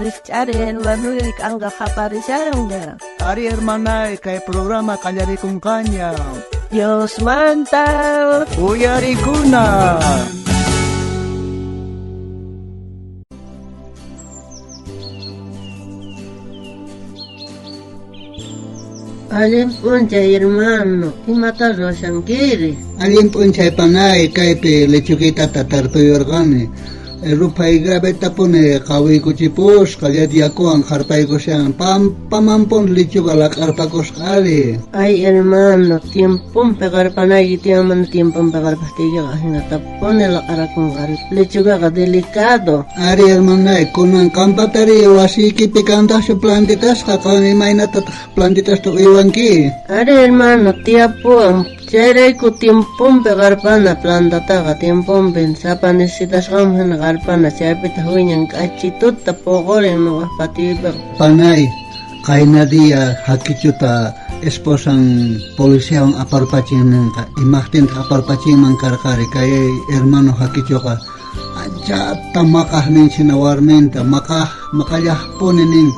Rikch'ari hermanoy k'anqa qaparishanña. Ari hermanay, kay programa qallarikunqaña. Diosmanta Uyarikuna. Allin p'unchay hermano, imata ruwashankiri? Allin p'unchay panay, kaypi lechukitata tarpuyurqani. Ruphay gravetapuni qawiykuchipusqa, llat yakuwan qarpaykushan, pampamanpuni lechuga laq'arpakusqa ari. Ay hermano, tiemponpi qarpanayki tiyan, mana tiemponpi qarpajtiykiqa ajinatapuni laq'arakunqa ari. Lechugaqa delicado. Ari hermanay, kunan qampatari wasiykipi kantaqchu plantitasqa, qan imaynatataq plantitasta uywanki? Ari hermano, tiyapuwan. Chayrayku tiemponpi qarpana plantataqa, tiemponpi sapa necesitasqanman hina qarpana, chaypitaq wiñan k'achituta puqurin nuqaq patioypiqa. Panay, qayna día hakichuta esposan policiawan aparpachin ninqa, imaqtintaq aparpachinman karqari, kay hermano hakichuqa anchata maqaj nin china warminta, maqaj, maqallaqpuni nin,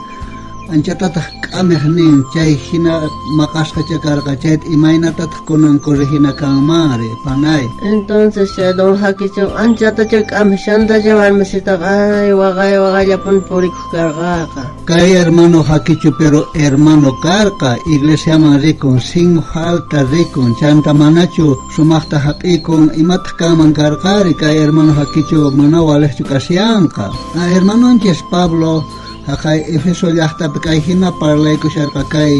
anchatataq k'amiq nin, chay hina maqasqacha karqa, chayta imaynatataq kunan corregina kanmanri, panay. Entonces chay don hakichu anchatacha k'amiq, shantacha warmisitaqa, ay waqay waqayllapuni purikuq karqaqa. Kay hermano hakichu pero hermano karqa, iglesiaman rikun, sin falta rikun, chanta manachu sumaqta hap'ikun, imataq kanman karqari, kay hermano hakichu mana waliqchu kasyanqa. Ah, hermanonchis Pablo haqay Efeso llaqtapi kay hina parlaykusharqa, kay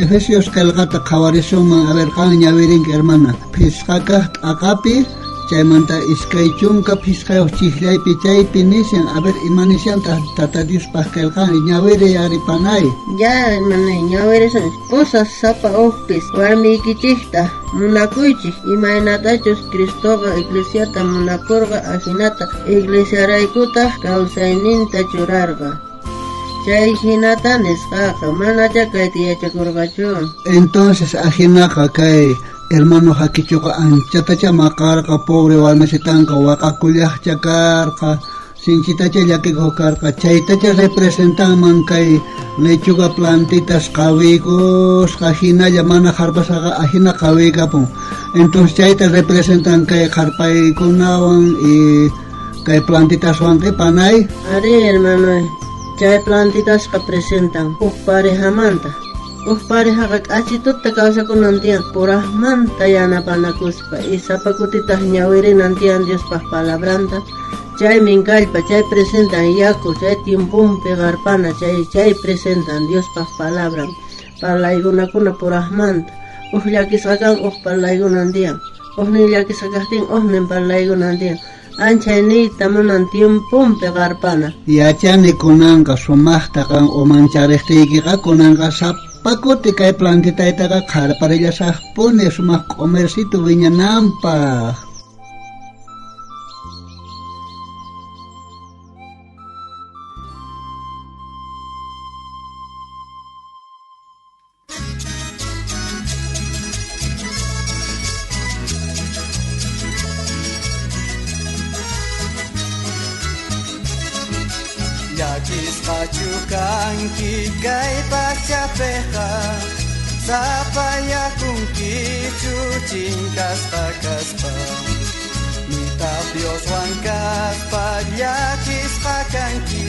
Efesios qillqata qhawarisunman, a ver qan ñawirinki hermana, phisqa kaq t'aqapi, chaymanta 25 chiqllaypi chaypi nishan, a ver ima nishantaq Tata Diospaq qillqan, ñawiri ari panay. Ya hermana, ñawirisun, cosas sapa ujpis warmiykichikta munakuychik, imaynatachus Cristoqa iglesiata munakurqa, ajinata iglesiaraykutaq kawsayninta churarqa. Chay hinata nisqaqa manacha kayta yachakurqachu. Entonces ajinaqa kay hermano hakichuqa anchatacha maqarqa, pobre warmisitanqa waqakullaqcha karqa, sinchitacha llakikuq karqa, chaytacha representanman kay lechuga plantitas qawiykusqa hinalla mana qarpasqaqa ajina qawiykapun. Entonces chayta representan kay qarpaykunawan y kay plantitaswanqa panay. Ari hermano, chay plantitasqa presentan huk parejamanta. Huk parejaqa k'achituta kawsakunan tiyan purajmanta yanapanakuspa y sapa kutitaq ñawirinan tiyan Diospaq palabranta. Chaymin kallpa, chay presentan yaku, chay tiemponpi qarpana, chay presentan Diospaq palabran. Parlaykunakuna purajmanta. Huk llakisqa kan huk parlaykunan tiyan. Huknin llakisqa kaqtin huknin parlaykunan tiyan. Anchay niyta munan tiemponpi qarpana. Yachani kunanqa sumaqta qan umanchariqtiykiqa kunanqa sapa kuti kay plantitaytaqa qarparillasaqpuni sumaq q'umircito wiñananpaq. Llakisqachu kanki kay pachapiqa, sapayakunkichu chinkasqa kaspa, nitaq Dioswan kaspa llakisqa kanki,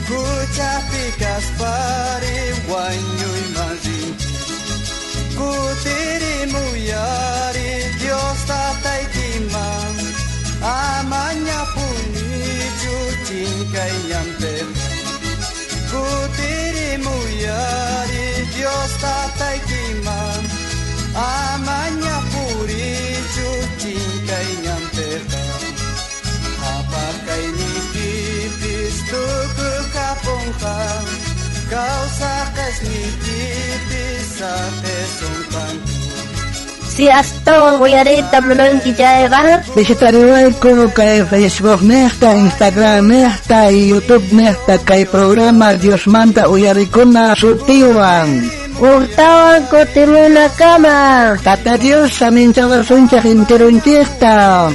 huchapi kaspari wañuyman rinki. Kutirimuyari Dios tataykiman, amañapunichu chinkay ñanpiqa. Kutirimuyari Dios tataykiman, amañapurichu chinkay ñanpiqa. Qhapaqkayniykipis tukukapunqa, kawsaqesniykipis saqesunqanku. Si astawan uyariyta munanki chayqa, Visitariwayku kay Facebook niqta, Instagram niqta y YouTube niqta kay programa Diosmanta uyarikuna sutiwan. Ujtawan kutimunakama. Tata Dios saminchawasunchik enteronchikta.